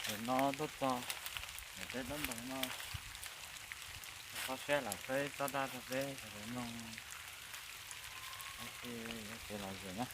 Ntawm no tuaj txog ntawm peb tsob ntoo no, kho siab lam peb tsob dab rau peb sawv daws mloog, ces yuav txiav los zuj na.